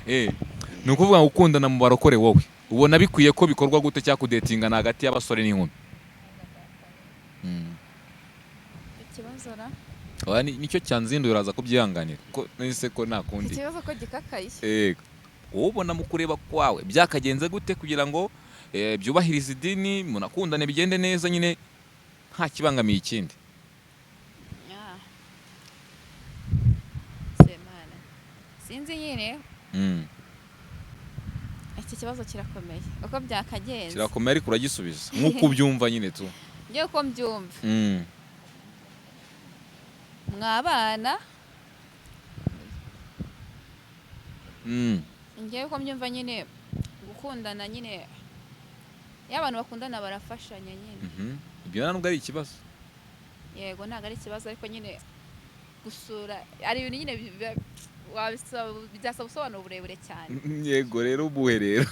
Ni ukuvuga ngo gukundana mu barokore, wowe ubona bikwiye ko bikorwa gute, cyangwa kudetingana hagati y'abasore n'inkumi? Ikibazo ra? Oya, nicyo cyanzinduye, uraza kubyihanganira ko nise ko nta kundi. Ikibazo ko gikakaye. Yego. Wowe ubona mu kureba kwawe byakagenze gute kugira ngo byubahirize idini, munakundane, bigende neza nyine nta kibangamiye ikindi? Ah. Semana, sinzi nyine. Iki kibazo kirakomeye uko byakagenze. Kirakomeye, ariko uragisubiza nk'uko ubyumva nyine tu. Njye uko mbyumva, mwabana. Njyewe uko mbyumva nyine, gukundana nyine, iyo abantu bakundana barafashanya nyine. Ibyo nta nubwo ari ikibazo. Yego, ntabwo ari ikibazo, ariko nyine gusura ari ibintu nyine byasaba ubusobanuro burebure cyane. Yego rero, ubuhe rero?